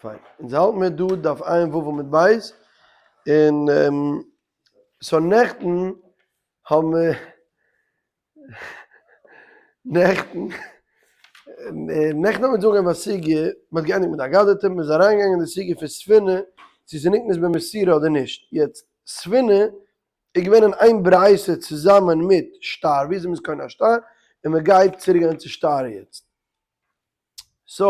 פיין, אונז האלט מיר דא דף עיין ו' עמוד ב', און so נעכטן האבן מיר, נעכטן, נעכטן האבן מיר אונז אנגעהויבן א סוגיא, מען האט געענדיגט מיט די אגדתא, מען איז אריינגעגאנגען אין די סוגיא פון ספינה, צו ס'איז נקנית במסירה אדער נישט, יעצט ספינה איז געווען אין איין ברייתא צוזאמען מיט שטר, ווי אזוי מ'איז קונה א שטר, און מען גייט צוריק גיין צו שטר יעצט. so,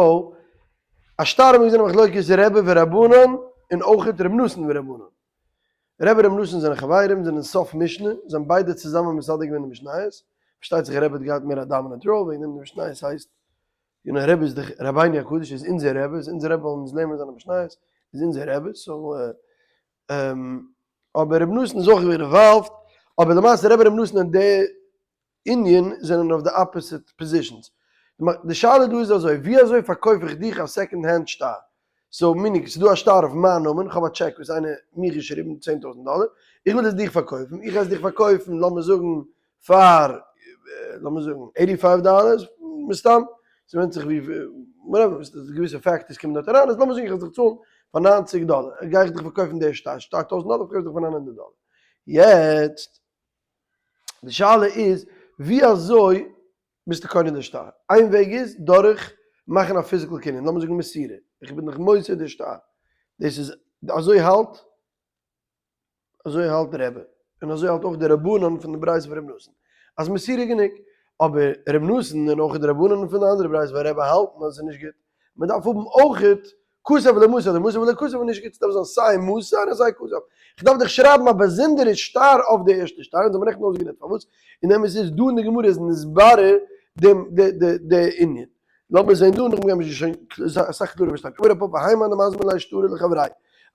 א שטר האבן מיר געזען א מחלוקת רבי ורבנן און אויכעט ר' נתן ורבנן. רבי און ר' נתן זענען חברים, זענען סוף משנה, זיי האבן ביידע צוזאמען מסדר געווען די משניות, פארשטייט זיך רבי האט געהאט מער א dominant role וועגן דעם די משניות הייסט, you know רבי איז דאך רבינו הקדוש איז אונזער רבי, איז אונזער רבי ווייל אונז לערנען זיינע משניות, איז אונזער רבי, so אבער ר' נתן איז אויך געווען involved, אבער למעשה רבי און ר' נתן אין די ענין זענען אויף די opposite positions. די שאלה דא איז אזוי, ווי אזוי פארקויף איך דיך א second hand שטר? so meaning, ס'איז דא א שטר אויף מיין נאמען, כ'האב א טשעק וואס איינער האט מיר געשריבן 10,000 דאלער, איך וויל עס דיך פארקויפן, איך גיי עס דיך פארקויפן לאמיר זאגן פאר, לאמיר זאגן eighty five dollars, מסתם, ס'ווענדט זיך ווי, whatever, געוויסע factors קומען דארט אריין, איז לאמיר זאגן איך וועל דיך צאלן פאר 90 דאלער, גיי איך דיך פארקויפן די שטר, שטר טויזנט דאלער פארקויף איך דיך פאר 900 דאלער. יעצט. די שאלה איז ווי אזוי ביסטו קונה די שטר? איין וועג איז דורך מאכן א physical קנין, לאמיר זאגן מסירה, איך בין דיך מוסר די שטר, דאס איז אזוי האלט אזוי האלט רבי, און אזוי האלט אויך די רבנן פון די ברייתא פון רבי נתן, אז מסירה איז גענוג, אבער רבי נתן און אויך די רבנן פון די אנדערע ברייתא פון רבי האלטן אז עס איז נישט גוט, מען דארף האבן אויכעט כתב ולא מסר אדער מסר ולא כתב איז נישט גוט, ס'דארף זיין סיי מסר און סיי כתב. כ'דארף דיך שרייבן א באזונדערע שטר אויף די ערשטע שטר, אונז האבן נעכטן אויסגערעדט פארוואס, און אמת איז דא אין די גמרא איז נתברר דעם די ענין. לאמיר זען דא, נאכדעם גיימיר שוין אסאך קלארער פארשטיין. אמר רב פפא האי מאן דמזבין ליה שטרא לחבריה,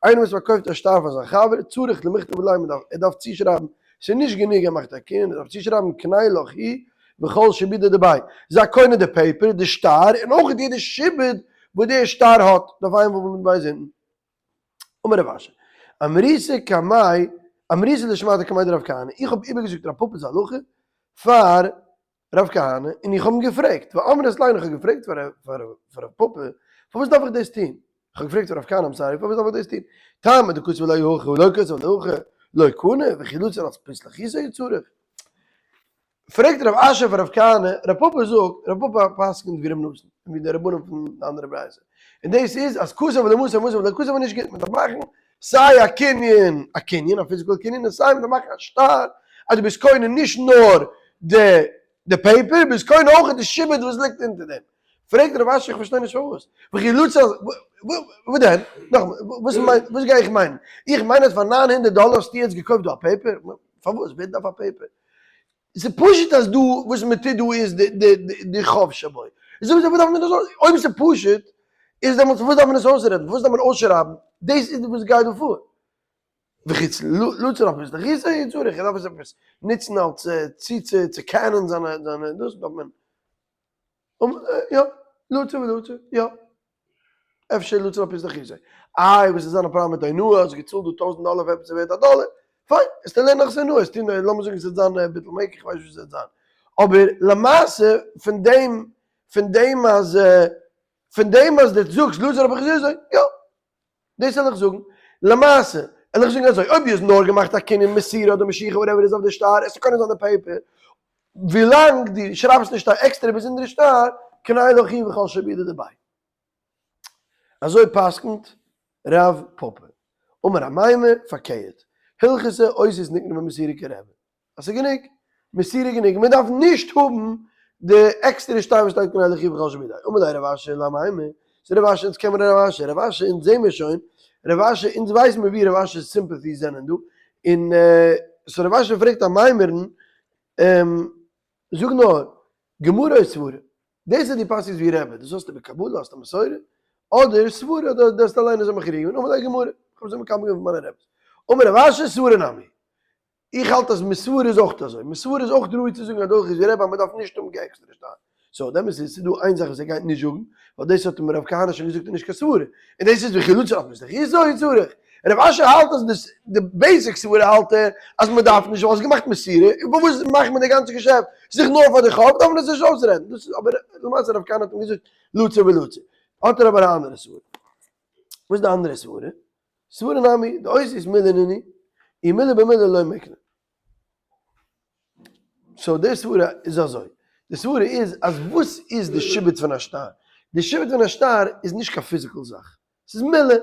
איינער וואס פארקויפט א שטר פאר זיין חבר, צריך למכתב עליה, מ'דארף ער דארף צושרייבן, ס'איז נישט גענוג ער מאכט א קנין, ער דארף צושרייבן קנה לך הוא וכל שעבודא דביה, זיי קונה די paper, די שטר, און אויך יעדע שעבוד וואס דער שטר האט, דף עיין ו' עמוד ב' אונטן. אמר רב אשי, אמריתא קמאי, אמריתא לשמעתא קמיה דרב כהנא, איך האב איבערגעזאגט רב פפא'ס הלכה פאר רב כהנא, און איך האב אים געפרעגט, ואמרית ליה, איך האב געפרעגט פאר רב פפא, פארוואס דארף איך דאס טון? איך האב געפרעגט פאר רב כהנא, I'm sorry, פארוואס דארף איך דאס טון? טעמא דכתב עליה הכי ולא כתב עליה הכי, לא קנה, וכי לצור על פתלכיתו הוא צריך. פרעגט רב אשי פאר רב כהנא, רב פפא זאגט, רב פפא פסק'נט ווי רב נתן, און ווי די רבנים פון די אנדערע ברייתא, און דאס איז אז כתב ולא מסר מסר ולא כתב איז נישט גוט, מען דארף מאכן סיי א קנין, א קנין, א physical קנין, און סיי מען דארף מאכן א שטר אז דו ביסט קונה נישט נאר די די paper, ביסט קונה אויך די שעבוד וואס ליגט אונטער דעם. פרעגט רב אשי איך פארשטיי נישט פארוואס, וכי לצור, וואס דען? נאכאמאל, וואס מיינט, וואס גיי איך מיינען? איך מיין אז פאר 900 דאלער האסטו יעצט געקויפט דא א paper? פארוואס? ווער דארף א paper? ס'איז פשוט אז דא וואס מען טוט דא איז די חוב שבו. זאג זיי וואס דארף מען דאס אויס, אויב ס'איז פשוט איז דעמאלטס וואס דארף מען עס אויסרעדן, וואס דארף מען אויסשרייבן, דאס איז וואס גייט דא פאר. וחוץ לצור על פתלכיתו הוא צריך, ער דארף עס עפעס נוצן אלס צו צו קענען זיינע זיינע דאס דארף מען. יא, לצור ולצור, יא. אפשר לצור על פתלכיתו. איי וואס איז זיין פראבלעם מיט אונאה, האסט געצאלט דא טויזנט דאלער פאר עפעס ווערט א דאלער, פיין, עסטו לערנען נאך אונאה, עסטו לאמיר זאגן עס וועט זיין ביטול מקח, איך ווייס נישט וואס עס וועט זיין. אבער למעשה פון דעם, פון דעם אז, פון דעם אז דו זאגסט לצור על פתלכיתו, יא. דאס וועל איך זאגן. למעשה, וועל איך זאגן אזוי, אויב דו האסט נאר געמאכט א קנין מסירה אדער משיכה whatever איז אויף די שטר, עס קען זיין די paper, ווילאנג דו שרייבסט נישט א עקסטערע באזונדערע שטר, קנה לך הוא וכל שעבודא דביה. אזוי פסק'נט רב פפא. אמר אמימר, פארקערט, הלכתא אותיות נקנה במסירה כרבי. אז ס'איז גענוג, מסירה איז גענוג, מען דארף נישט האבן די עקסטערע שטר וואס שטייט קנה לך הוא וכל שעבודא. אמר ליה רב אשי לאמימר, ס'איז רב אשי, אונז קען מיר רב אשי, רב אשי אונז זעהן מיר שוין, רב אשי אונז ווייסן מיר ווי רב אשי'ס sympathies זענען דא, און so רב אשי פרעגט אמימר'ן, זאג נאר, גמרא או סברה? דאס איז די פסק'ס ווי רבי, דאס האסטו בקבלה, האסט א מסורה, אדער סברה, אדער דו האסט אליין אזוי מכריע געווען, אמר ליה גמרא, איך האב אזוי מקבל געווען פון מיינע רבי'ס. אמר רב אשי סברה נמי. איך האלט אז מסברה איז אויך אזוי, מסברה איז אויך ראוי צו זאגן אז דורך איז ווי רבי אז מען דארף נישט האבן קיין עקסטערע שטר. so דעמאלטס איז ס'דא איין זאך וואס ער גייט נישט זאגן, ווייל דאס האט אים רב כהנא שוין געזאגט איז נישט קיין סברה, און דאס איז וכי לצור על פתלכיתו הוא צריך. רב אשי האלט אז דאס די basic סברה האלט ער אז מען דארף נישט ווייל עס איז געמאכט מסירה, און פארוואס מאכט מען די גאנצע געשעפט זיך נאר פאר די חוב דארף מען עס נישט אויסרעדן, דאס איז אבער למעשה רב כהנא האט אים געזאגט לצור ולצור, האט ער אבער א אנדערע סברה. וואס איז די אנדערע סברה? סברה נמי, די אותיות מילה נינהו, און מילה במילה לא מקנה. so די סברה איז אזוי, די סברה איז אז וואס איז די שעבוד פון א שטר? די שעבוד פון א שטר איז נישט קיין physical זאך, ס'איז מילה,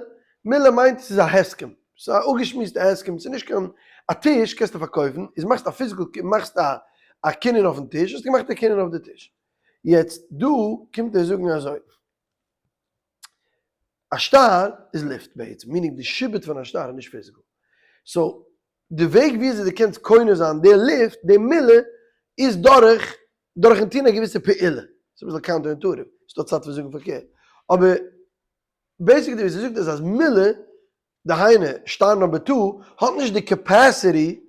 מילה מיינט ס'איז א הסכם, ס'איז א אפגעשמועסטע הסכם, ס'איז נישט קיין, א טיש קענסטו פארקויפן, איז מאכסט א physical, מאכסט א א קנין אויפן טיש, האסטו געמאכט א קנין אויף די טיש. יעצט דא קומט ער זאגן אזוי, א שטר איז לופט בעצם, meaning די שעבוד פון א שטר איז נישט physical. so די וועג וויאזוי דו קענסט קונה זיין די לופט, די מילה, איז דורך דורכן טון א געוויסע פעולה. ס'איז אביסל counter intuitive, ס'איז דא צד פון זאגן פארקערט. אבער basically וואס ער זאגט איז אז מילה, דהיינו שטר number two, האט נישט די capacity,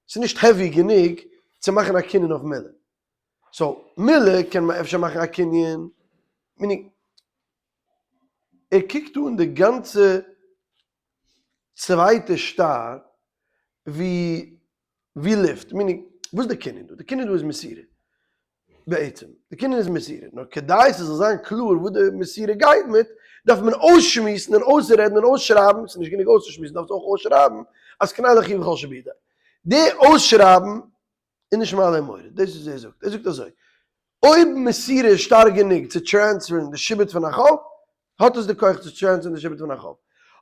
ס'איז נישט heavy גענוג צו מאכן א קנין אויף מילה. so מילה קען מען אפשר מאכן א קנין, meaning ער קוקט אן די גאנצע צווייטע שטר ווי ווי לופט, meaning וואס איז די קנין דא? די קנין דא איז מסירה, בעצם, די קנין איז מסירה, נאר כדי ס'זאל זיין קלאר וואס די מסירה גייט מיט, דארף מען אויסשמועסן און אויסרעדן און אויסשרייבן, ס'איז נישט גענוג אויסצושמועסן, דארפסט אויך אויסשרייבן, אז קנה לך וכל שבידי. די אויסשרייבן איז נישט מעלה ומוריד, דאס איז וואס ער זאגט, ער זאגט אזוי, אויב מסירה איז שטארק גענוג צו transfer ן די שעבוד פון א חוב, האט עס די כח צו transfer ן די שעבוד פון א חוב,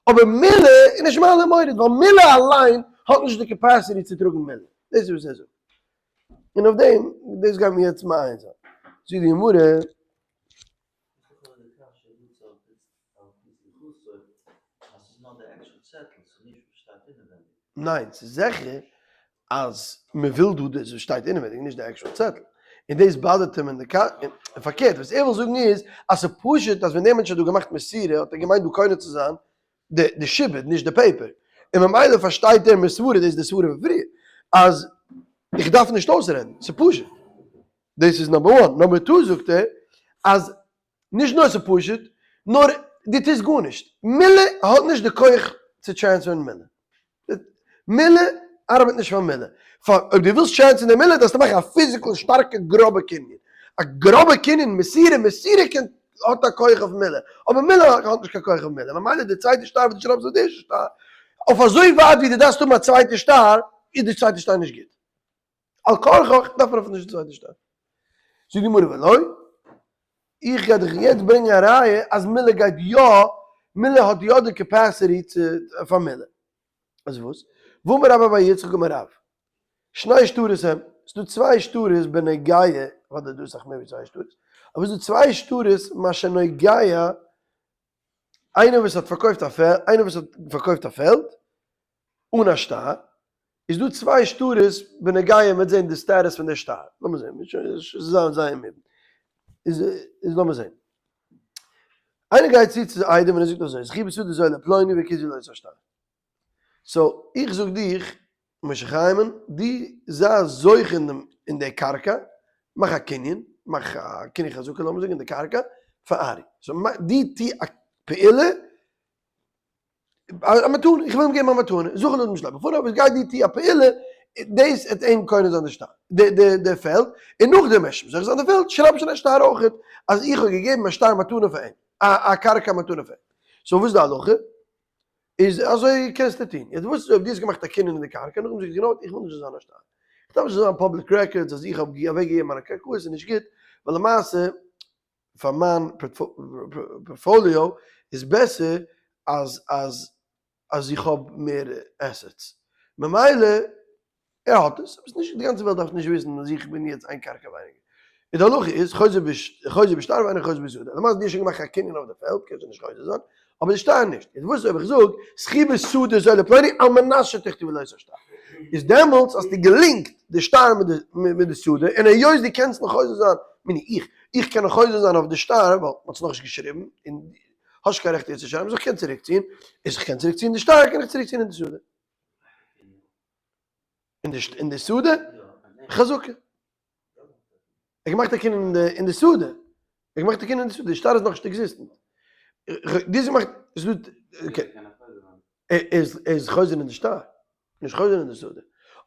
אבער מילה איז נישט מעלה ומוריד, ווייל מילה אליין האט נישט די capacity צו טראגן מילה, דאס איז וואס ער זאגט, און אויף דעם, דאס גייט מיר יעצט מעיין זיין, זאגט די גמרא. ניין, ס'איז זיכער אז מ'וויל דא דאס וואס שטייט אינעווייניג, נישט די actual צעטל. און דאס באדערט אים אין די קאר. און פארקערט, וואס ער וויל זאגן איז, אז ס'איז פשוט אז ווען דער מענטש האט דא געמאכט מסירה האט ער געמיינט דא קונה צו זיין די שעבוד, נישט די paper. און ממילא פארשטייט ער מסברה, דאס איז די סברה פון פריער, אז איך דארף נישט אויסרעדן, ס'איז פשוט. דאס איז number one. number two זאגט ער אז נישט נאר ס'איז פשוט, נאר דו טוסט גארנישט. מילה האט נישט די כח צו transfer ן מילה. מילה ארבעט נישט פאר מילה. פאר אויב דו ווילסט transfer ן די מילה דארפסטו מאכן א physical שטארקע גראבע קנין. א גראבע קנין, מסירה, מסירה קען האט א כח אויף מילה. אבער מילה האט נישט קיין כח אויף מילה. ממילא די צווייטע שטר וואס דו שרייבסט אויף די ערשטע שטר, אויף אזוי ווייט ווי דו דארפסט האבן א צווייטע שטר, איז די צווייטע שטר נישט גוט. על כרחך דארף מען אפילו נישט די צווייטע שטר. זאגט די גמרא ולא, איך גיי דיך יעצט ברענגען א ראיה אז מילה גייט יא, מילה האט יא די capacity צו פאר מילה. אז וואס? ואמר רבה בר יצחק אמר רב, שני שטרות הם, ס'דא צוויי שטרות בנוגע, אוודאי דא אסאך מער ווי צוויי שטרות, אבער ס'דא צוויי שטרות מה שנוגע איינער וואס האט פארקויפט א פעלד, איינער וואס האט פארקויפט א פעלד אן א שטר, איז דא צוויי שטרות בנוגע מ'וועט זען די status פון די שטר, לאמיר זען, מ'וועט שוין זיין זייער מובן, איז איז לאמיר זען, איינער גייט צו צו עדים און ער זאגט אזוי, זכי בשדה זו לפלוני וכתבו לו את השטר. so איך זאג דיך משה חיים'ן, דו זיי זוכה אין דעם אין די קרקע, מאך א קנין, מאך א קנין חזקה לאמיר זאגן אין די קרקע פאר ארי, so דו טו א פעולה, א מתנה, איך וויל אים געבן א מתנה, זכה לאדם שלא בפניו, אבער גיי דו טו א פעולה, דאס וועט אים קונה זיין די שטר, די פעלד, און נאכדעם ערשט זוכה זיין די פעלד, שרייב שוין א שטר אויכעט, אז איך האב געגעבן א שטר מתנה פאר אים, א קרקע מתנה פאר אים. so וואס איז די הלכה? איז אזוי קענסטו טון. יעצט וואס איז אויב דו האסט געמאכט א קנין אין די קרקע, נאכדעם זאגסטו גענוי איך וויל נישט זאל זיין א שטר. איך דארף נישט זאל זיין public records אז איך האב אוועקגעגעבן מיינע קרקעות איז נישט גוט, ווייל למעשה פאר מיין portfolio איז בעסער אז אז אז איך האב מער assets. ממילא ער האט עס, אבער ס'נישט די גאנצע וועלט דארף נישט וויסן אז איך בין יעצט איין קרקע ווייניגער. און די הלכה איז, חוזר בשטר ואינו חוזר בשדה. למעשה דו האסט שוין געמאכט א קנין אויף די פעלד, קענסטו נישט חוזר זיין, אבער די שטר נישט. יעצט וואס אויב איך זאג, זכי בשדה זו לפלוני על מנת שתכתבו לו את השטר. איז דעמאלטס האסטו געלינקט די שטר מיט די שדה, און היות דו קענסט נאך חוזר זיין, מיני איך, איך קען נאך חוזר זיין אויף די שטר, ווייל מ'האט עס נאכנישט געשריבן, און האסט נישט קיין רעכט יעצט צו שרייבן, אז איך קען צוריקציען, איז איך קען צוריקציען די שטר, קען איך צוריקציען אין די שדה. אין די שדה? חזקה. ער געמאכט א קנין אין די שדה. ער געמאכט א קנין אין די שדה. די שטר איז נאכנישט existent. די האסט געמאכט, איז דא, okay. ער איז חוזר אין די שטר. נישט חוזר אין די שדה.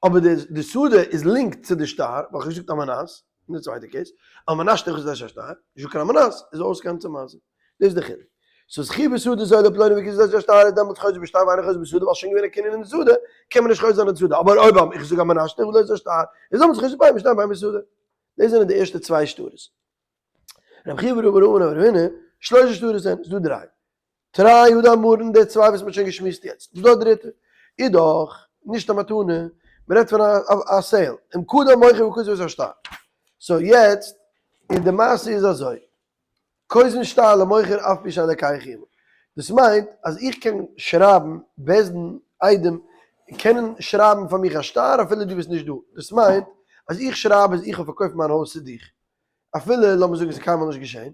אבער די שדה איז linked צו די שטר, ווייל איך האב געזאגט על מנת, אין די צווייטע case, על מנת שתכתבו את השטר, נישטא קיין על מנת, איז אויס גאנצע מעשה. דאס איז די חילוק. סאו זכי' בשדה זו לפלוני וכיסא זו שטר איז דעמאלטס חוזר בשטר ואינו חוזר בשדה ווייל שוין געווען א קנין אין די שדה קען מען נישט חוזר זיין אין די שדה אבער אויב איך זאג אז מנשתא ולא זו שטר איז דעמאלטס חוזר בין בשטר ובין בשדה. דאס זענען די ערשטע צוויי שטרות. רבי חייא ורבי אברהם און רבי הונא, שלושה שטרות זענען, ס'דא דריי. תרי הא דאמרן די צוויי וואס מ'האט שוין געשמועסט יעצט. ס'דא א דריטע. איז דאך נישט א מתנה, מ'רעדט פון א sale. אם קדם מוכר וכתב את השטר. so יעצט איז די מעשה איז אזוי. כותבין שטר למוכר אף פי שאין לוקח עמו. דאס מיינט אז איך קען שרייבן, בית דין, עדים, קענען שרייבן פאר מיך א שטר אפילו דו ביסט נישט דא. דאס מיינט אז איך שרייב אז איך האב פארקויפט מיין הויז צו דיך. אפילו לאמיר זאגן עס איז קיינמאל נישט געשען,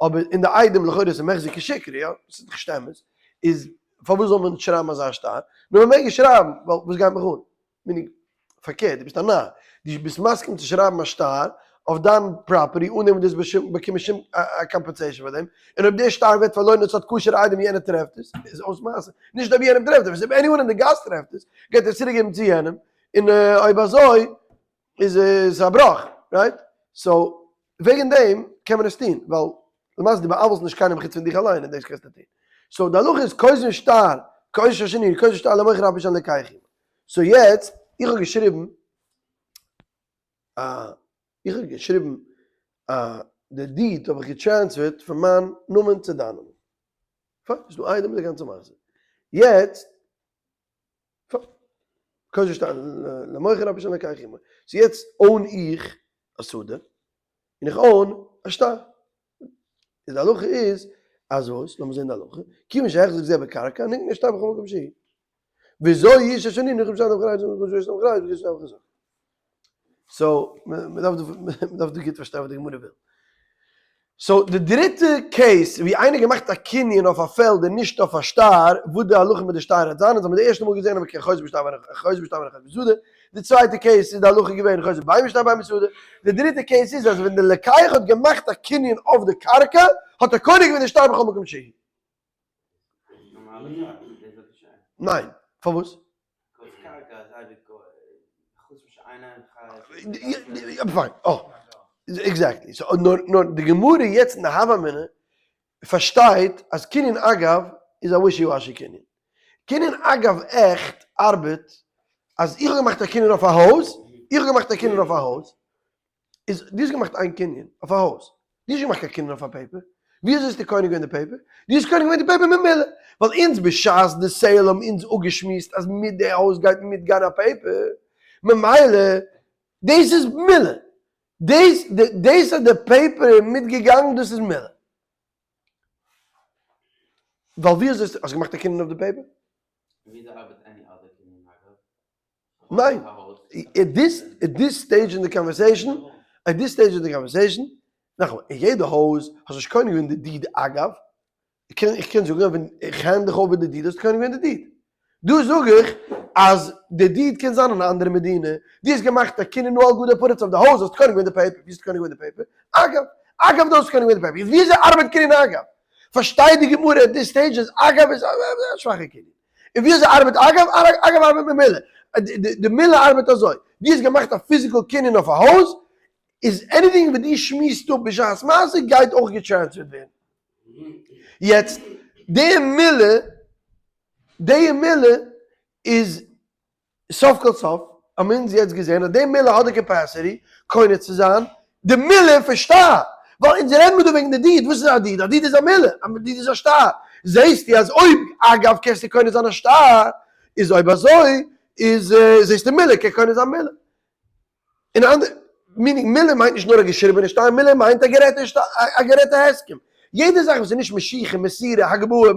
אבער אין די עדים לכאורה איז עס מחזי כשקרי, יא? עס איז דאך נישט אמת, איז פארוואס זאל מען נישט שרייבן אזא שטר? נו מען מעג עס שרייבן, ווייל וואס גייט מיך אן? meaning, פארקערט, דו ביסט א נאר, דו ביסט מסכים צו שרייבן א שטר אויף דיין property אן דעם וואס דו האסט באקומען שום compensation פאר דעם, און אויב דער שטר ווערט פארלוירן און עס האט כשר'ע עדים יענער טרעפט עס, איז אויס מעשה. נישט אויב יענער טרעפט עס, אויב anyone אין די גאס טרעפט עס, גייט ער עס צוריקגעבן צו יענעם, און אויב אזוי איז עס א בראך, right? so וועגן דעם קען מען עס טון, ווייל למעשה דו בא'עוול'סט נישט קיינעם חוץ פון דיך אליין און דאס קענסטו טון. so די הלכה איז כותבין שטר כאותו שנינו כותבין שטר למוכר אף על פי שאין לוקח עמו. so יעצט, איך האב געשריבן א, איך האב געשריבן א, די deed האב איך גע transfer ט פון מיין נאמען צו דיין נאמען. פיין, ס'איז דא עדים מיט די גאנצע מעשה. יעצט, כותבין שטר למוכר אף על פי שאין לוקח עמו. so יעצט own איך א שדה, און איך own א שטר. איז די הלכה איז אז וואס? לאמיר זען די הלכה. כיוון שהחזיק זה בקרקע נקנה שטר בכל מקום שהוא. וזו היא ששנינו יכולים שטר למוכר. so, מ'דארף דא גוט פארשטיין וואס די גמרא וויל. so, די דריטע case ווי איינער געמאכט א קנין אויף א פעלד און נישט אויף א שטר, וואס די הלכה מיט די שטר וועט זיין, אונז האבן די ערשטע מאל געזען אז מ'קען חוזר בשטר ואינו חוזר בשטר ואינו חוזר בשדה, די צווייטע case איז די הלכה געווען חוזר בין בשטר בין בשדה, די דריטע case איז אז ווען די לוקח האט געמאכט א קנין אויף די קרקע האט ער קונה געווען די שטר בכל מקום שהיא. ניין, פארוואס? פיין, אה, exactly, so נאר נאר די גמרא יעצט אין די הוה אמינא פארשטייט אז קנין אגב איז א wishy washy קנין. קנין אגב עכט ארבעט אז איך האב געמאכט א קנין אויף א הויז, איך האב געמאכט א קנין אויף א הויז, איז דו האסט געמאכט איין קנין אויף א הויז, דו האסט נישט געמאכט קיין קנין אויף א paper, ווי אזוי האסטו קונה געווען די paper? דו האסט קונה געווען די paper ממילא, ווייל אונז בשעת די sale האבן אונז אפגעשמועסט אז מיט די הויז גייט מיטגיין א paper, ממילא דאס איז מילא, דאס דאס אז די paper איז מיטגעגאנגען דאס איז מילא. ווייל ווי אזוי האסט געמאכט א קנין אויף די paper? וויאזוי ארבעט any other קנין אגב? ניין, at this, at this stage אין די conversation, at this stage אין די conversation, נאכאמאל, אין יעדע הויז האסט נישט קונה געווען די deed אגב, איך קען, איך קען זאגן אז ווען איך hand דיך over די deed האסטו קונה געווען די deed. דא זאג איך אז די deed קען זיין אין א אנדערע מדינה, דו האסט געמאכט א קנין נועל גדר פריץ אויף די הויז האסטו קונה געווען די paper, ווי האסטו קונה געווען די paper? אגב, אגב דו האסט קונה געווען די paper, ווי אזוי ארבעט קנין אגב? פארשטייט די גמרא at this stage אז אגב איז א שוואכע קנין. און ווי אזוי ארבעט אגב? אגב ארבעט מיט מילה. די מילה ארבעט אזוי, דו האסט געמאכט א physical קנין אויף א הויז, איז anything וואס דו שמועסט אפ בשעת מעשה גייט אויך גע transfer ט ווערן. יעצט, די מילה, די מילה איז סוף כל סוף האבן אונז יעצט געזען אז די מילה האט די capacity קונה צו זיין די מילה פון שטר, ווייל אונז רעדן מיר דא וועגן די deed, וואס איז א deed? א deed איז א מילה, א deed איז א שטר, זעסטו אז אויב אגב קענסטו קונה זיין א שטר, איז אויב אזוי איז זעסטו מילה קען קונה זיין מילה. אין אנדערע, meaning מילה מיינט נישט נאר א געשריבענע שטר, מילה מיינט א גערעדטע שטר, א גערעדטע הסכם. יעדע זאך וואס איז נישט משיכה, מסירה, הגבהה,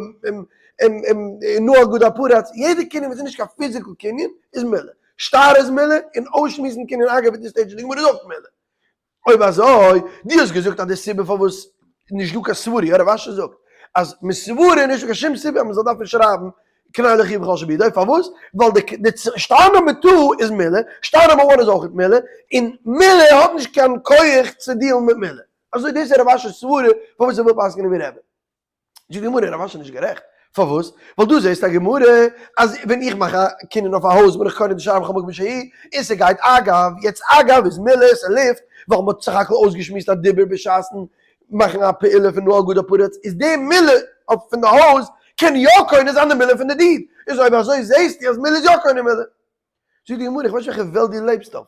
נועל גדר פרץ, יעדע קנין וואס איז נישט קיין physical קנין איז מילה. שטר איז מילה, און אויסשמועסן קנין אגב at this stage אין די גמרא איז אויך מילה. אויב אזוי, דו האסט געזאגט אז די סיבה פארוואס נישט דא קיין סברה, יא רב אשי זאגט אז מסברה איז נישטא קיין שום סיבה אז מען זאל דארפן שרייבן קנה לאחיו בכל שבידו, פארוואס? ווייל די שטר number two איז מילה, שטר number one איז אויך מילה, און מילה האט נישט קיין כח צו deal ן מיט מילה. אזוי דאס איז רב אשי'ס סברה פארוואס ער וויל פסק'נען ווי רבי. זאגט די גמרא, רב אשי איז נישט גערעכט, פארוואס? ווייל דו זעסט א גמרא אז ווען איך מאך א קנין אויף א הויז בין איך קונה די שטר בכל מקום שהיא, און ס'גייט אגב, יעצט אגב איז מילה, ס'לופט, ווייל מ'האט סך הכל אויסגעשמועסט א דיבור בשעת'ן מאכן א פעולה פון נועל גדר פריץ, איז די מילה. אויף פון די הויז קען יא קונה זיין די מעילה פון די deed, איז אויב אזוי זעהסטו אז מעילה איז יא קונה מעילה. זאגט די גמרא איך ווייס נישט וועלכע וועלט דו לעבסט אויף,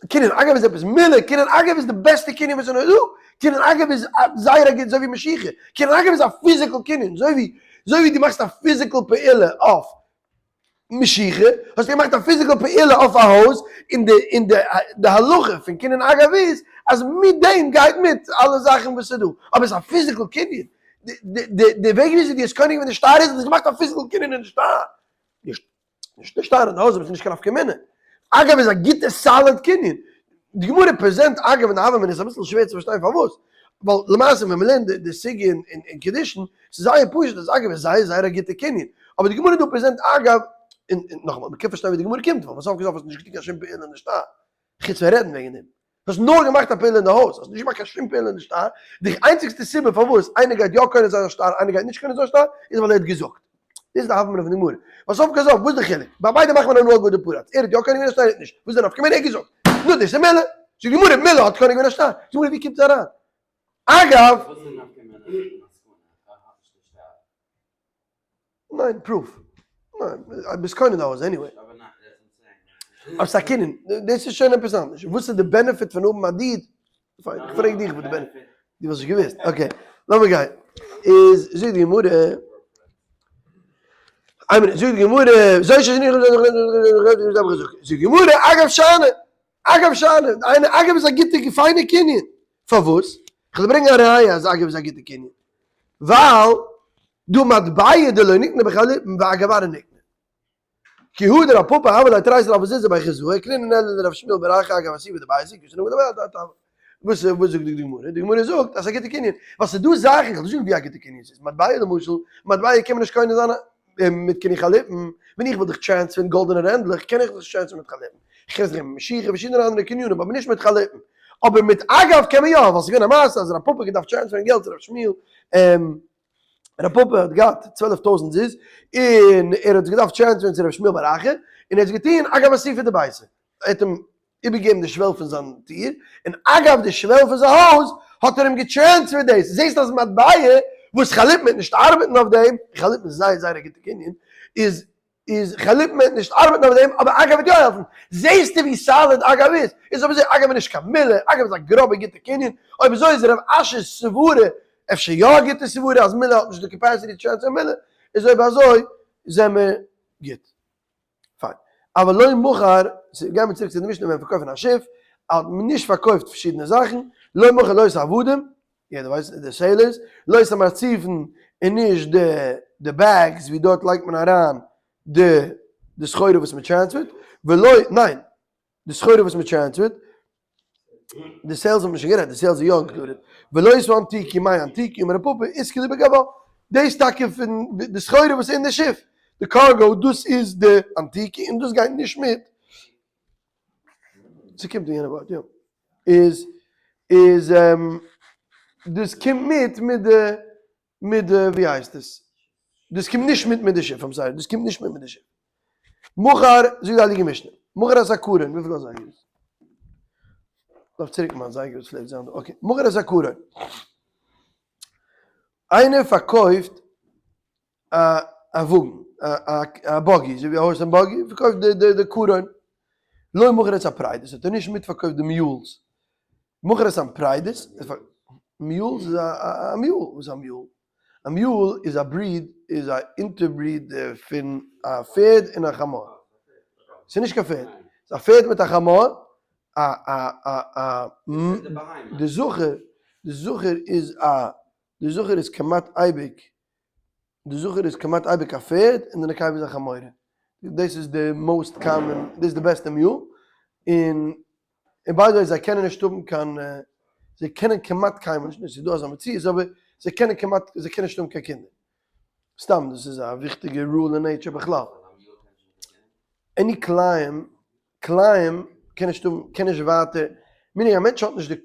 קנין אגב איז עפעס מעילה, קנין אגב איז די בעסטע קנין וואס איז נאר דא, קנין אגב איז זייער א גוט אזוי ווי משיכה, קנין אגב איז א physical קנין, אזוי ווי אזוי ווי דו מאכסט א physical פעולה אויף משיכה, האסטו געמאכט א physical פעולה אויף א הויז, און די און די די הלכה פון קנין אגב איז אז מיט דעם גייט מיט אלע זאכן וואס איז דא, אבער עס איז א physical קנין, די די די וועג וויאזוי דו האסט קונה געווען די שטר איז אז דו האסט געמאכט א physical קנין אין די שטר. נישט די שטר אין די הויז אבער עס איז נישט קיין נפקא מינה. אגב איז א גוטע solid קנין. די גמרא present אגב אין די הוה אמינא איז אביסל שווער צו פארשטיין פארוואס. ווייל למעשה ווען מ'לערנט די סוגיא אין קידושין, ס'איז זייער פשוט אז אגב איז זייער זייער א גוטע קנין. אבער די גמרא דא present אגב, און נאכאמאל, מ'קען פארשטיין ווי די גמרא קומט, ווייל סוף כל סוף האסטו נישט געטון קיין שום פעולה אין די שטר. חוץ פון רעדן וועגן דעם. דו האסט נאר געמאכט א פעולה אין די הויז, האסט נישט געמאכט קיין שום פעולה אין די שטר, די איינציגסטע סיבה פארוואס איינער גייט יא קונה זיין א שטר איינער גייט נישט קונה זיין א שטר איז ווייל ער האט געזאגט. דאס איז די הוה אמינא פון די גמרא. ווייל סוף כל סוף וואס איז די חילוק? ביי ביידע מאכט מען הנאה גדול פרץ, ער האט יא קונה געווען א שטר ער האט נישט, וואס איז די נפקא מינה ער האט געזאגט. נו דאס איז מעילה. זאגט די גמרא מעילה האט קונה געווען א שטר. זאגט די גמרא ווי קומט עס אריין? אגב. וואס איז די נפקא מינה פון מסקנא? ער האט נישט די שטר. ניין, proof. ניין, ביסט קונה די הויז anyway. אבער ס'איז א קנין, דאס איז שוין עפעס אנדערש. וואס איז די benefit פון האבן א deed? פיין, איך פרעג דיך וואס די benefit. דו וואלסט נישט געוואוסט. Okay, לאמיר גיין. איז זאגט די גמרא, איין מינוט, זאגט די גמרא, זאגט די גמרא, אגב שאני, אגב שאני, אגב איז א גוטע פיינע קנין. פארוואס? כ'וועל ברענגען א ראיה אז אגב איז א גוטע קנין. ווייל דהא מטבע דלא נקנה בחליפין ואגב ארעא נקנה. כי הא דרב פפא הוה ליה תריסר אלפי זוזי בי חוזאי קנינן ניהליה לרב שמואל בר אחא אגב אסיפא דביתיה כתנא דבי אתא וואס וואס זאגט די גמרא? די גמרא זאגט אז ס'איז א גוטע קנין ווייל ס'איז דא זאכן, כ'וועל נישט זאגן ווי א גוטע קנין ס'איז, מטבע למשל, מטבע קען מען נישט קונה זיין מיט קנין חליפין, ווען איך וויל דיך transfer ן גאלדענע רענדלעך קען איך דיך נישט transfer ן מיט חליפין, איך קען עס געבן מיט משיכה פארשידענע אנדערע קנינים אבער נישט מיט חליפין, אבער מיט אגב קען מען יא, ווייל ס'איז געווען א מעשה אז רב פפא האט געדארפט transfer ן געלט צו רב שמואל, רב פפא האט געהאט 12,000 זוז און ער האט עס געדארפט transfer ן צו רב שמואל בר אחא, און ער האט עס געטון אגב אסיפא דביתיה, ער האט אים איבערגעגעבן די שוועל פון זיין טיר, און אגב די שוועל פון זיין הויז האט ער אים גע transfer ט דאס, זעסט אז מטבע וואס חליפין וועט נישט ארבעטן אויף דעם, חליפין איז זייער זייער א גוטע קנין, איז איז חליפין וועט נישט ארבעטן אויף דעם, אבער אגב וועט יא העלפן, זעסטו ווי solid אגב איז, איז אויב אזוי אגב איז נישט קיין מעילה, אגב איז א גראבע גוטע קנין, אויב אזוי איז רב אשי'ס סברה אפשר יא א גוטע סברה אז מעילה האט נישט די capacity צו transfer ן מעילה, איז אויב אזוי זעמער גוט. פיין. אבל לא מכר, גיימיר צוריק צו די משנה ווען פארקויפן א שיף, האט מען נישט פארקויפט פארשידענע זאכן, לא מכר לא את העבדים, יעדער ווייסט די sailors, לא את המרצופין און נישט די די bags ווי דארט לייגט מען אריין די די סחורה וואס מען transfer ט, ולא, ניין, די סחורה וואס מען transfer ט, די sails האט מען שוין גערעדט, די sails איז יא included, ולא את האנטיקי מאי אנטיקי אמר רב פפא עיסקא דבגבה, דאס טאקע פון די סחורה וואס איז אין די שיף, די קארגא, דאס איז די אנטיקי און דאס גייט נישט מיט, ס'קומט אין יענע ווארט יא, איז איז דאס קומט מיט מיט די מיט די ווי הייסט עס, דאס קומט נישט מיט מיט די שיף, I'm sorry, דאס קומט נישט מיט מיט די שיף. מכר, זאגט די הייליגע משנה, מכר את הקרון, וויפיל א זייגער איז? דארף צוריק מיין זייגער וואס פלעגט זיין דא, okay, מכר את הקרון. איינער פארקויפט א א וואגן, א א buggy, אזוי ווי א horse and buggy, פארקויפט די די די קרון. לא מכר את הפרדות, האט ער נישט מיטפארקויפט די mules. מכר את הפרדות, mules איז א mule, וואס איז א mule? א mule איז א breed, איז א interbreed פון א פערד און א חמור. ס'איז נישט קיין פערד, ס'איז א פערד מיט א חמור, א א א א די זכר, די זכר איז א, די זכר איז כמעט אייביג, די זכר איז כמעט אייביג א פערד און די נקבה איז א חמורה. דאס איז די most common, דאס איז די בעסטע mule, און און by the way זיי קענען נישט האבן קיין, זיי קענען כמעט קיינמאל נישט, נישט ס'איז דא אזא מציאות אבער זיי קענען כמעט, זיי קענען נישט האבן קיין קינדער. סתם דאס איז א וויכטיגע rule אין nature בכלל. עני כלאים, כלאים קען נישט האבן, קען נישט ווייטער, meaning א מענטש האט נישט די.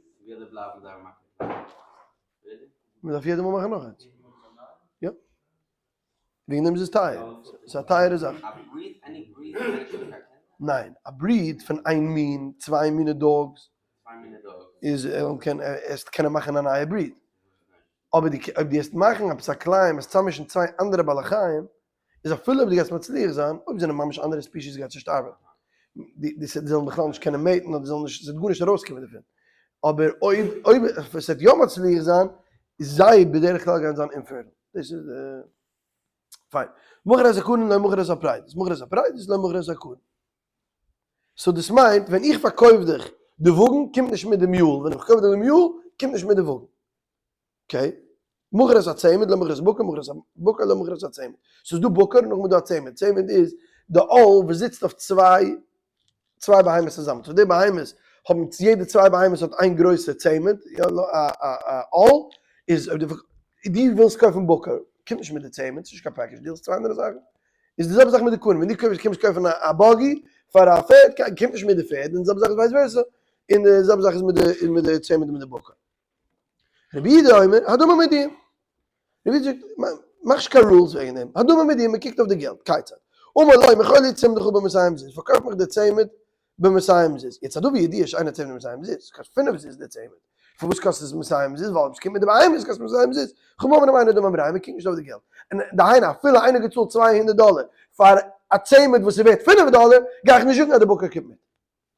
מען דארף יעדע מאל מאכן נאך איינס. יא. וועגן דעם איז עס טייער. ס'איז א טייערע זאך. ניין. א breed פון איין מין, צוויי מינע dogs, איז ער קען עס קענען מאכן א נייע breed. אבער די אויב דו העסט מאכן עפעס א כלאים, העסט צאממישן צוויי אנדערע בעלי חיים, איז אפילו אויב דו גייסט מצליח זיין, אויב זענען ממש אנדערע species גייט עס נישט ארבעטן. די די זאלן בכלל נישט קענען mate ן אדער זאלן נישט, ס'וועט גארנישט ארויסקומען דערפון. אבער אויב אויב עס וועט יא מצליח זיין, זיי בדרך כלל גייען זיין infertile. דאס איז די. פיין. מכר את הקרן לא מכר את הפרדות, מכר את הפרדות לא מכר את הקרן. so דאס מיינט ווען איך פארקויף דיך די וואגן קומט נישט מיט די mule, ווען איך פארקויף דיך די mule קומט נישט מיט די וואגן. okay. מכר את הצמד לא מכר את הבקר, מכר את הבקר לא מכר את הצמד. ס'איז דא בקר נאכדעם איז דא א צמד. צמד איז די עול וואס זיצט אויף צוויי צוויי בהמות צוזאמען. so די בהמות האבן יעדע צוויי בהמות האט איין גרויסע צמד, יא א א עול, איז אויב דו ווילסט קויפן בקר קומט נישט מיט די צמד, ס'נישט קיין package deal, ס'איז צוויי אנדערע זאכן. איז די זעלבע זאך מיט די קנים, ווען דו קויפסט קומסט קויפן א buggy פאר א פערד, קומט נישט מיט די פערד, און די זעלבע זאך איז vice versa, און די זעלבע זאך איז מיט די מיט די צמד און מיט די בקר. רבי יהודה אומר, הדמים מודיעים. רבי יהודה זאגט, מאך נישט קיין rules וועגן דעם, הדמים מודיעים, מען קוקט אויף די געלט, כיצד? אמר לו, מכור לי צמדך במאתים זוז, פארקויף מיך די צמד במאתים זוז. יעצט הדבר ידוע שאין הצמד במאתים זוז, ס'קאסט פינף זוז די צמד. פארוואס קאסט עס מאתים זוז? ווייל עס קומט מיט די בהמות קאסט מאתים זוז. חכמים אומרים אין הדמים ראיה, מען קוקט נישט אויף די געלט. און דהיינו אפילו איינער האט געצאלט 200 דאלער פאר א צמד וואס איז ווערט פינף דאלער, גיי איך נישט זאגן אז די בקר קומט מיט.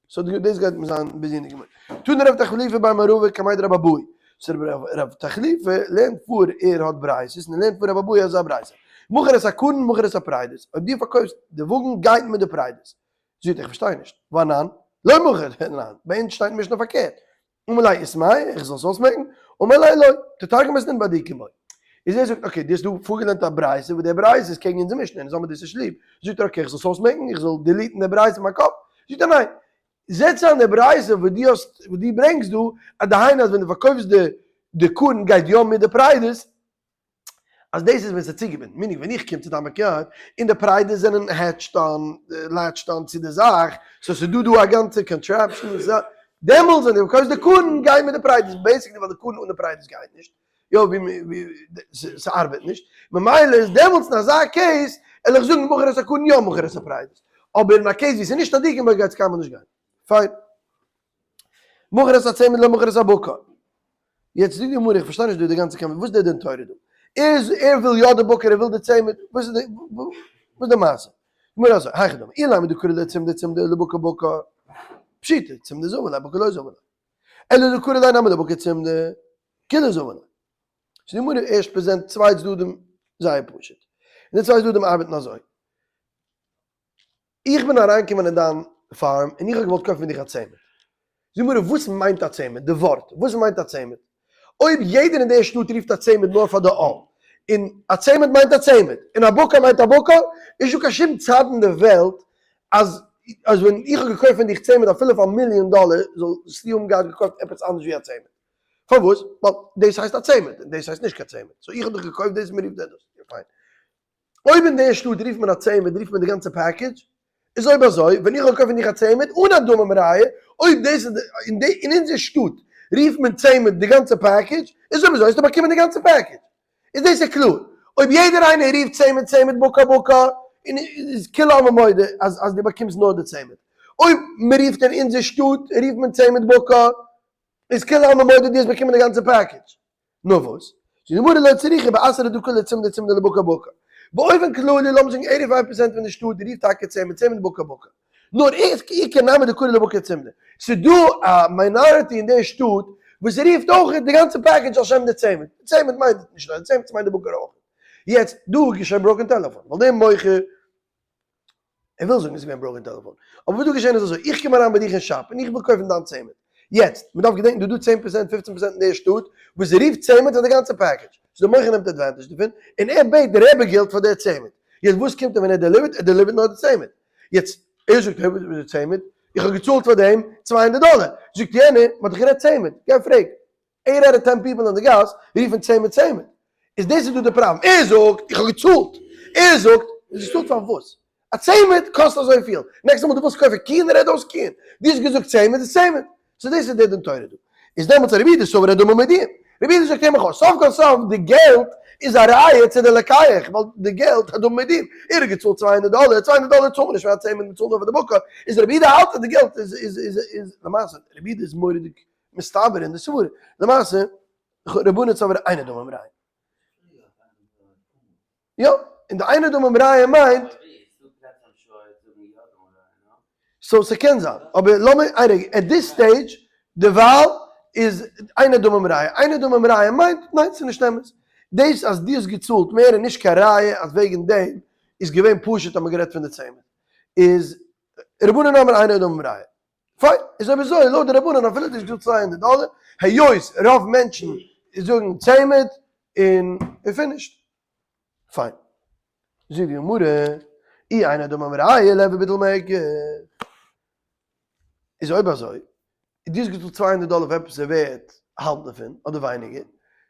so דאס גייט מיר זיין busy אין די גמרא. תנא רב תחליפא בי מערבא קמיה דרב אבהו. so רב תחליפא לערנט פאר ער האט ברייתות און ער לערנט פאר רב אבהו אזא ברייתא. מכר את הקרן מכר את הפרדות. אויב דו פארקויפסט די וואגן גייט מיט די פרדות. זאגט איך פארשטיי נישט. ואנן? לא מכר ניין. ביי אונז שטייט משנה פארקערט. אמר ליה איסמעי, איך זאל עס אויסמעקן? אמר ליה לא, תתרגם עס ניט ביי די כמו. איז ער זאגט okay, דו האסט דא פארגעלערנט א ברייתא וואס דער ברייתא איז קעגן אונזער משנה אונז האבן דאס נישט ליב. זאגט ער okay, איך זאל עס אויסמעקן? איך זאל delete ן די ברייתא פון מיין קאפ? זאגט ער ניין, זעץ איין די ברייתא וואס דו האסט, וואס דו ברענגסט דא, אז דהיינו אז ווען דו פארקויפסט די די קרן גייט יא מיט די פרדות, אז דאס איז ווען ס'איז צוגעבינדן, meaning ווען איך קום צו דיין backyard און די פרדות זענען attached אן, latched אן צו די זאך, so ס'איז דא דא א גאנצע contraption, דעמאלטס ווען דו פארקויפסט די קרן גיי מיט די פרדות, basically ווייל די קרן אן די פרדות גייט נישט, יא ווי ס'ארבעט נישט, ממילא איז דעמאלטס אין אזא case על איך זאגן מכר את הקרן יא מכר את הפרדות, אבער אין א case ווי ס'איז נישט הדוקים גייט עס קיינמאל נישט גיין. פיין. מכר את הצמד לא מכר את הבקר. יעצט זאגט די גמרא איך פארשטיי נישט דא די גאנצע קאמף, וואס איז די דין תורה דא? ער איז ער וויל יא די בקר ער וויל די צמד, וואס איז די וואס איז די מעשה? גמרא אזוי, היכי דמי, אילימא דקרי ליה צמדא צמדא לבקר בקר, פשיטא, צמדא זבין ליה בקר לא זבין ליה. אלא דקרי ליה נמי לבקר צמדא, כולהו זבין ליה. סאו די גמרא ערשט present צוויי צדדים זייער פשוט. און די צוויי צדדים ארבעטן אזוי. איך בין אריינגעקומען אין דיין farm און איך האב געוואלט קויפן פון דיך א צמד. זאג מיר וואס מיינט א צמד? די ווארט, וואס מיינט א צמד? אויב יעדער אין די שטאט רופט א צמד נאר פאר די עול, און א צמד מיינט א צמד, און א בקר מיינט א בקר, איז נישטא קיין שום צד אין די וועלט אז אז ווען איך האב געקויפט פון דיך צמד אפילו פאר מיליאן דאלער זאלסטו האבן געהאט געקויפט עפעס אנדערש ווי א צמד. פארוואס? ווייל דאס הייסט א צמד און דאס הייסט נישט קיין צמד. so איך האב דיך געקויפט דאס און מען רופט דיר דאס. פיין. אויב אין די שטאט רופט מען א צמד רופט מען די גאנצע package, איז אויב אזוי ווען איך האב געקויפט פון דיך א צמד אן א דמים ראיה, אויב דאס איז אין די אין אונזער שטאט רופט מען צמד די גאנצע package, איז אויב אזוי האסטו באקומען די גאנצע package. איז דאס איז קלאר. אויב יעדער איינער רופט צמד צמד בקר בקר, און איז כולי עלמא מודה אז אז דו באקומסט נאר די צמד. אויב מען רופט אין אונזער שטאט רופט מען צמד בקר, איז כולי עלמא מודה דו האסט באקומען די גאנצע package. נאר וואס? זאגט די גמרא לא צריכא בעשרה דקרי ליה צמדא צמדא לבקר בקר. באופן כללי לאמיר זאגן 85% פון די שטאט רופט טאקע צמד צמד בקר בקר. נאר איכא נמי דקרי לבקר צמדא. ס'איז דא א minority אין די שטאט וואס רופט אויך די גאנצע package על שם די צמד. די צמד מיינט נישט נאר די צמד, ס'מיינט די בקר אויך. יעצט דא איז געשען broken telephone ווייל דער מוכר ער וויל זאגן עס איז געווען broken telephone. אבער וואס דא געשען איז אזוי, איך קום אריין ביי דיך אין shop און איך וויל קויפן דיין צמד. יעצט, מען דארף געדענקן דא דא 10% 15% אין די שטאט וואס רופט צמד פאר די גאנצע package. so דער מוכר נעמט advantage דערפון און ער בעט די רבי געלט פאר די צמד. יעצט וואס קומט ער ווען ער deliver ט? ער deliver ט נאר די צמד. יעצט, ער זאגט, העי וואס איז די צמד? איך האב געצאלט פאר דעם 200 דאלער. זאגט יענער, מען האט דאך גערעדט צמד. גיי פרעג. eight out of ten people אין די גאס רופן צמד צמד. איז דאס איז דא די פראבלעם. ער זאגט איך האב געצאלט. ער זאגט האסט געצאלט פאר וואס? א צמד קאסט אזויפיל. next מאל דו ווילסט קויפן קיען רעד אויס קיען. דו האסט געזאגט צמד איז צמד. so דאס איז די דין תורה דא. איז דעמאלטס רבי יהודה סבר הדמים מודיעים. רבי יהודה זאגט הער מיך אויס, סוף כל סוף די געלט איז א ראיה צו די לוקח, ווייל די געלט הדמים מודיעים. ער האט געצאלט 200 דאלער, 200 דאלער צאלט מען נישט פאר א צמד, מען צאלט נאר פאר די בקר. איז רבי יהודה האלט אז די געלט איז איז איז איז למעשה רבי יהודה איז מורא'דיג מסתבר אין די סברה. למעשה. רבנן סברי אינו דמים ראיה. יא, און די אינו דמים ראיה מיינט. so ס'קען זיין, אבער לאמיר איין רגע, at this stage, דערווייל איז אינו דמים ראיה, אינו דמים ראיה מיינט ניין ס'איז נישט אמת, דאס אז דו האסט געצאלט מער איז נישט קיין ראיה אז וועגן דעם איז געווען פשוט אז מ'האט גערעדט פון די צמד, איז רבנן אמרי אינו דמים ראיה. פיין, איז אויב אזוי לויט די רבנן אפילו דו האסט געצאלט 200 דאלער, היות רוב מענטשן זאגן צמד און finished. פיין. זאגט די גמרא, אי אינו דמים ראיה ליהוי ביטול מקח. איז אויב אזוי, דו האסט געצאלט 200 דאלער פאר עפעס וואס איז ווערט האלב דערפון אדער ווייניגער,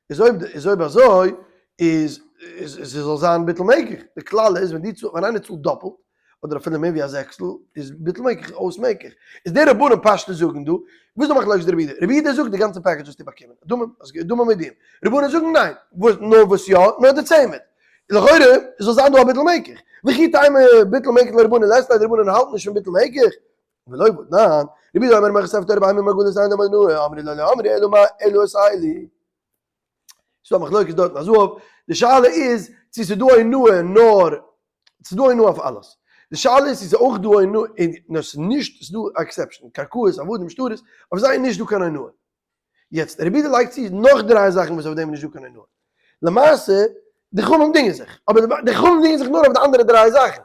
איז אויב איז אויב אזוי איז איז עס זאל זיין ביטול מקח. די כלל איז ווען דו צאלסט ווען איינער צאלט דאפלט אדער אפילו מער ווי א זעקסטל איז ביטול מקח אויס מקח. איז די רבנן פשטות זאגן דא, וואס איז די מחלוקת די רבי יהודה? רבי יהודה זאגט די גאנצע package האסטו באקומען, דמים, דמים מודיעים. רבנן זאגן ניין, וואס נאר וואס יא, נאר די צמד. לכאורה זאל זיין דא א ביטול מקח. וכי תימא ביטול מקח לרבנן לית ליה, די רבנן האלטן נישט פון ביטול מקח. ולא ועוד ניין, רבי יהודה אומר מוכר ספר תורה בהמה ומרגליות אין דמים אונאה, אמרי לו לא אמרי אלא מה אלא את אלו. ס'דא א מחלוקת דארט אין הזהב, די שאלה איז צו ס'איז דא אונאה נאר, ס'איז דא אונאה אויף אלעס, די שאלה איז צו ס'איז אויך דא אונאה, נאר ס'איז נישט, ס'איז דא א exception, קרקעות, עבדים, שטרות, אויף זיי איז נישט דא קיין אונאה. יעצט רבי יהודה לייגט צו נאך דריי זאכן וואס אויף דעם איז נישט דא קיין אונאה. למעשה, די חכמים דינגען זיך, אבער די חכמים דינגען זיך נאר אויף די אנדערע דריי זאכן,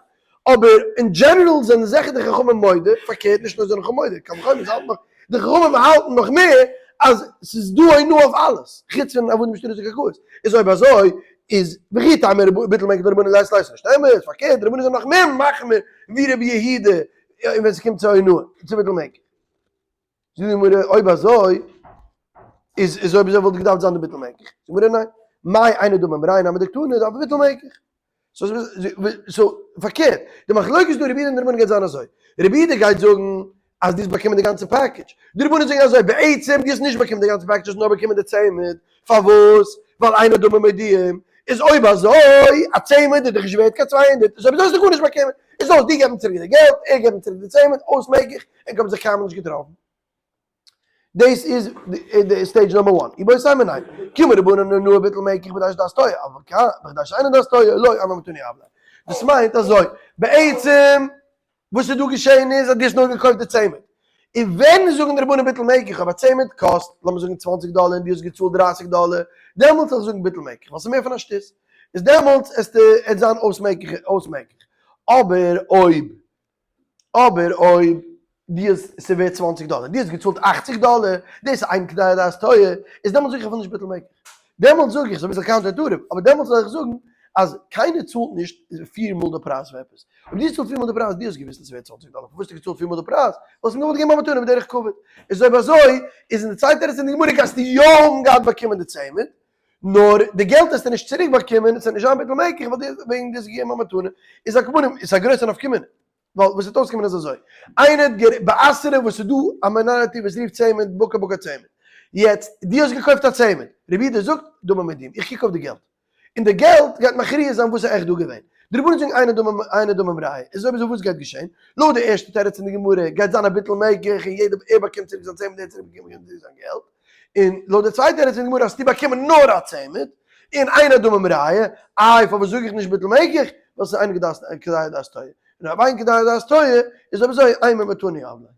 אבער אין general זענען זיכער די חכמים מודה, פארקערט נישט נאר זענען חכמים מודה, קל וחומר זיי האלטן נאך, די חכמים האלטן נאך מער אז ס'איז דא אונאה אויף אלעס, חוץ פון עבדים שטרות און קרקעות, איז אויב אזוי איז וכי תימא ביטול מקח לרבנן לית ליה נישט אמת, פארקערט די רבנן זענען נאך מער מחמיר ווי רבי יהודה ווען ס'קומט צו אונאה, צו ביטול מקח. זאגט די גמרא, אויב אזוי, איז איז אויב אזוי וואלט געדארפט זיין די ביטול מקח. זאגט די גמרא, ניין, מאי אינו דמים ראיה נמי דקתני דהוי ביטול מקח. so פארקערט, די מחלוקת דא רבי יהודה און די רבנן גייט זיין אזוי, רבי יהודה גייט זאגן אז דו האסט באקומען די גאנצע package, די רבנן זאגן אזוי, בעצם דו האסט נישט באקומען די גאנצע package, האסט נאר באקומען די צמד, פארוואס? ווייל אין הדמים מודיעים, איז אויב אזוי, א צמד איז דאך נישט ווערט קיין 200, איז אויב אזוי האסטו גארנישט באקומען, איז זאלסט דו געבן צוריק די געלט, ער געבן צוריק די צמד, אויס מקח, ענק האבן זיך קיינמאל נישט געטראפן. דאס איז די stage number one. איבעית אימא ניין. כי אמור רבנן אונאה ביטול מקח בכדי שדעת טועה, אבל כאן בכדי שאינה דעת טועה לא אמר מתנה יהב ליה. דאס מיינט אזוי, בעצם וואס איז דא געשען איז אז דו האסט נאר געקויפט די צמד. און ווען זאגן די רבנן ביטול מקח אויב א צמד קאסט לאמיר זאגן 20 דאלער און דו האסט געצאלט 30 דאלער, דעמאלטס זאל איך זאגן ביטול מקח ווייל ס'איז מער פון א שטות. איז דעמאלטס עסטו עס זיין אויס מקח אויס מקח. אבער אויב אבער אויב דו האסט, ס'איז ווערט 20 דאלער, דו האסט געצאלט 80 דאלער, דאס איז אין כדי דעת טועה, איז דעמאלטס זאג איך אפילו נישט ביטול מקח. דעמאלטס זאג איך, ס'איז אביסל counter intuitive, אבער דעמאלטס זאל איך זאגן אז קיינער צאלט נישט פיר מאל די פרייז פאר עפעס. אויב דו צאלסט פיר מאל די פרייז, דו האסט געוואוסט אז ס'איז ווערט 20 דאלער, פארוואס האסטו געצאלט פיר מאל די פרייז? ווייל ס'איז נאר געגעבן א מתנה בדרך כבוד. איז אויב אזוי, איז אין די צווייטע תירוץ אין די גמרא גייסטו יא האבן געהאט באקומען די צמד, נאר די געלט האסטו נישט צוריק באקומען, עס וועט נישט זיין ביטול מקח ווייל דו וועגן דו האסט געגעבן א מתנה, איז על כל פנים איז א גרויסע נפקא מינה, ווייל וואס וועט אויסקומען איז אזוי, איינער האט גער בעשרה וואס איז דא א minority וואס רופט צמד בקע בקע צמד, יעצט דו האסט געקויפט א צמד, רבי יהודה זאגט דמים מודיעים, איך קוק אויף די געלט, און די געלט גייט מכריע זיין וואס איז עכט דא געווען, די רבנן זאגן אינו דמים אינו דמים ראיה, איז אויב אזוי וואס גייט געשען, לויט די ערשטע תירוץ אין די גמרא גייט זיין א ביטול מקח און יעדער ער באקומט צוריק זיין צמד ער האט צוריק באקומען זיין געלט. און לויט די צווייטע תירוץ אין די גמרא האסטו באקומען נאר א צמד, און אינו דמים ראיה, איי פארוואס זאג איך נישט ביטול מקח, ווייל ס'איז אין כדאי דעת טועה, און אויב אין כדאי דעת טועה, איז אויב אזוי אימא מתנה יהב ליה.